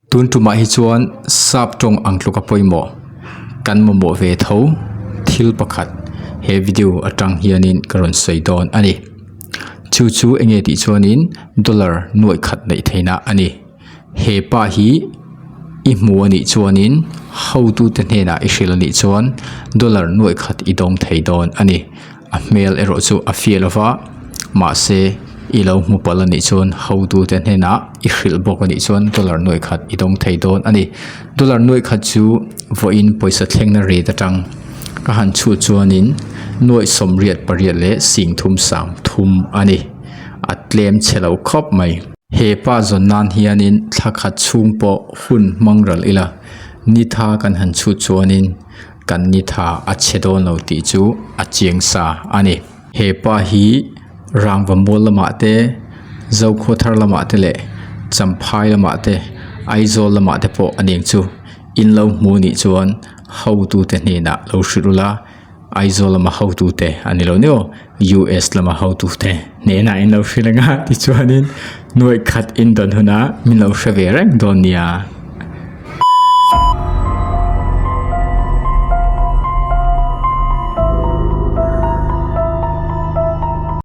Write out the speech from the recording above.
Tun tumah hi chuan sap tawng ang tluka pawimawh kan mamawh ve tho thil pakhat he video atang hianin ka rawn sawi dawn a ni. Chu chu eng nge tih chuanin dollar nuaih khat neih theihna a ni. He pa hi i hmu a nih chuanin hotute hnenah i hrilh a nih chuan dollar nuaih khat i dawng thei dawn a ni. A hmel erawh chu a fiah lo va, mahse i lo hmu palh a nih chuan hotute hnenah i hrilh bawk a nih chuan dollar nuaih khat i dawng thei dawn a ni. Dollar nuaih khat chu vawiin pawisa thlengna rate atang ka han chhut chuanin nuaih sawmriat pariat leh singthum sangthum a ni. A tlem chhe lo khawp mai. He pa zawn nan hianin thla khat chhung pawh hun hmang ral ila ni tha kan han chhut chuanin kan ni tha a chhe dawn lo tih chu a chiang sa a ni. He pa hi rangva mual lamah te Zokhua thar lamah te leh Champhai lamah te Aizawl lamah te pawh a ning chu in lo hmu nih chuan hotute hnenah lo hrilh ula Aizawl lama hotute a ni lo ni aw US lama hotute hnenah in lo hrilh ang a tichuanin nuaih khat in dawn hunah min lo hre ve reng dawn nia.